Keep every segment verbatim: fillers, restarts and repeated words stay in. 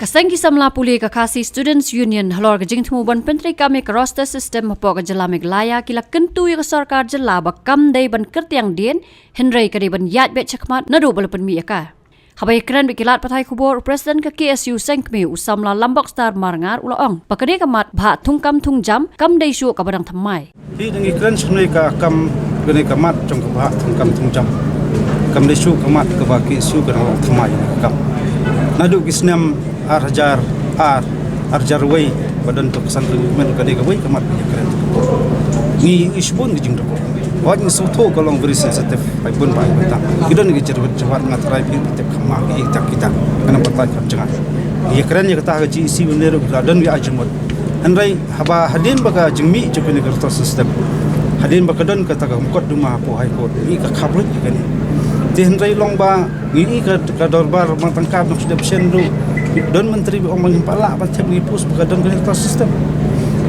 Seng ki samla pule ka Khasi Students Union halor ka jingthmu ban pyntreikam ïa ka roster system hapoh ka jylla Meghalaya ki la kyntu ïa ka sorkar jylla ba kam dei ban kyrtiang dien, hynrei ka dei ban ïaid beit shakhmat naduh ba la pynmih ïa ka. Haba ïakren bad ki lad pathai khubor, u President ka K S U Seng Kmie, u samla Lambok Star Marngar, u la ong ba kane ka mat bhah thungkam thungjam kam dei shuh kaba dang thymmai. Hi dang ïakren shane ka kam, kane ka mat jong ka bhah thungkam thungjam kam dei shuh ka mat kaba K S U ka dang long thymmai ka kam. Naduh ki snem ar hajar ar, ar hajar wei ba don tok san tu men ka dei kawei ka mat ka ïakren. Ngi ïohi shibun ka jingduk. Wat ngi sngewthuh ka long very sensitive, ai bun ba ai bun tang. Ki don ki jerwet jawat ngat rai pi tip kham ma ki tak kita. Kana batai kham jngai. Ïakren ïa kata ka G E C bun ne ruh la don wi ai jingmut. Hynrei haba hadien ba ka jingmih jong kane ka roster system, hadien ba ka don kata ka mukotduma hapoh High Court, ngi ka khapluit ïa kane. Te hynrei long ba ngi i ka, ka dorbar bang tangkap nong sdep shen ruh, don menteri ba ong ba ngim pat lah ban thep ngi pus ba ka don kane ka roster system.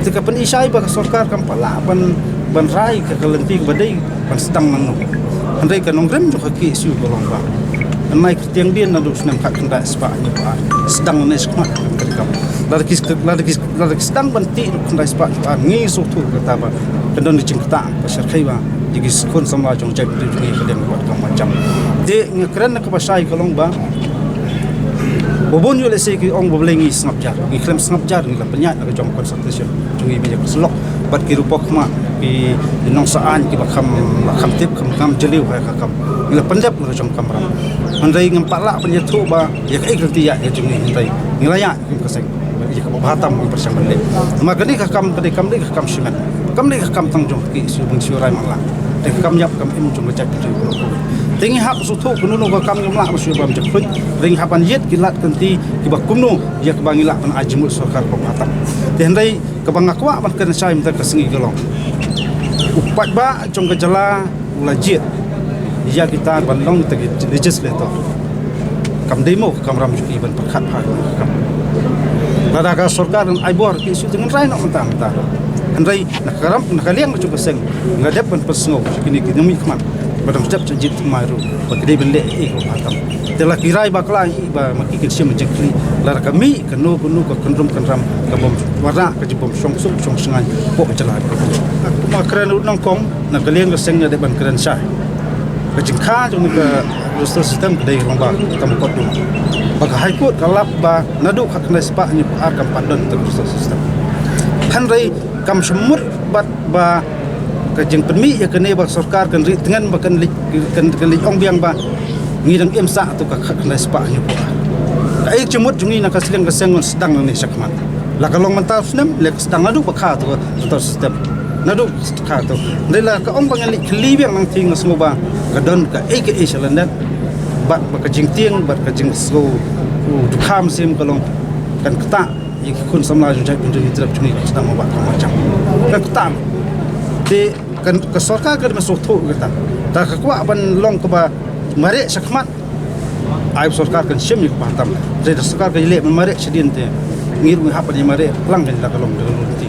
Te ka pynishai ba ka sorkar kam pat lah ban, ban rai ka, ka lynti kaba dei ban sdang nangno. Hynrei ka nongrim jong ka K S U ka long ba nai kyrtiang dien naduh snem khatkhyndai spah hynñiewphew ar sdang ne shakhmat ka kam. Lada ki, lada ki, lada ki sdang ban tih naduh khyndai spah hynñiewphew ar, ngi sngewthuh kata ba ka don ka jingktah ka shyrkhei ba ïa ki khun samla jong jaitbynriew jong ngi ka dang wat kam ma jam. Te nga kren na kaba shai ka long ba, ba bun ïoh lehse ki ong ba balei ngi sngap jar, ngi khlem sngap jar, ngi la pynïaid na ka jong consultation jong ngi ba ïa ka syllok bad ki ruh pok ma ki nongsa aiñ kiba kham, kham tip, kham, kham jylliew ha ka kam. Ngi la pyndep na ka jong kamram. Hynrei ngim pat lah ban ïathuh ba ïa kaei ka lynti ïaid ka jong ngi, hynrei ngi la ïaid kum ka seng. Ïa kaba bha tam ngi pyrshang ban leh. Namar kane ka kam, kane kam dei ka kam shimet. Kam dei ka kam tang jong ka K S U ban shu rai man la. Dei ka kam ïap kam im jong ka jaitbynriew. Te ngi hap sngewthuh kano kano ka kam ngim lah ban shu ban jakhluit. Te ngi hap ban ïit ki lad ki lynti kiba kumno ïa kaba ngi lah ban ai jingmut sorkar kaba bha tam. Te hynrei kaba nga kwah ban kren shai mynta ka sngi ka long, u paidbah jong ka jylla u la jied ïa kita ban long kita ki legislator. Kam dei mo ka kamram jong ki ban pyrkhat bha ïa ka kam. Lada ka sorkar kan ai bor ki issue te ngan rai noh mynta mynta. Hynrei na ka ram, na ka liang jong ka seng nga dep ban pynsngew ïa kine ki nongmihkhmat ba dang step sha jied thymmai ruh ba ki dei ban leh ei ei kaba bha tam. Te la ki rai bakla ïa ba ma ki kin shim jingkylli. Lada ka mih kano kano ka kynrum kynram ka bym wanrah ka jingbym shong suk shong shngaiñ hapoh ka jylla. Nga kren ruh nyngkong, na ka liang ka seng nga dei ban kren shai. Ka jingkha jong ka roster system ka dei long ba ka mukotduma. Ba ka High Court ka lap ba naduh khatkhyndai spah hynñiewphew ar kam pat don ka roster system. Hynrei kam shym mut bad ba ka jingpynmih ïa kane ba sorkar kan ri tngen ba kan leit, kan, kan leit ong biang ba ngi dang im sah tu ka khatkhyndai spah hynñiewphew ar. Kaei ka jingmut jong ngi na ka sliang ka seng ngan sdang nangne shakhmat. La ka long mynta u snem, leh ka sdang naduh ba kha tu ka roster system. Naduh kha tu. Dei la ka ong ba ngan leit kylli biang nangtei nga sngew ba ka don kaei kaei sha lyndet. Bad ba ka jingtieng, bad ka jingsngew u dukha mynsiem ka long kan ktah ïa ki khun samla jong jaitbynriew, ki trep jong ngi ka sdang ba ka marjan. Kan ktah. Te kan ka sorkar ka dei ban sngewthuh kata. Ta ka kwah ban long kaba mareh shakhmat. Ai sorkar kan shim ïa ka bha tam. Te da sorkar ka leh ban mareh shadien te ngi ruh ngi hap ban ïa mareh lang kan da ka long da ka long te.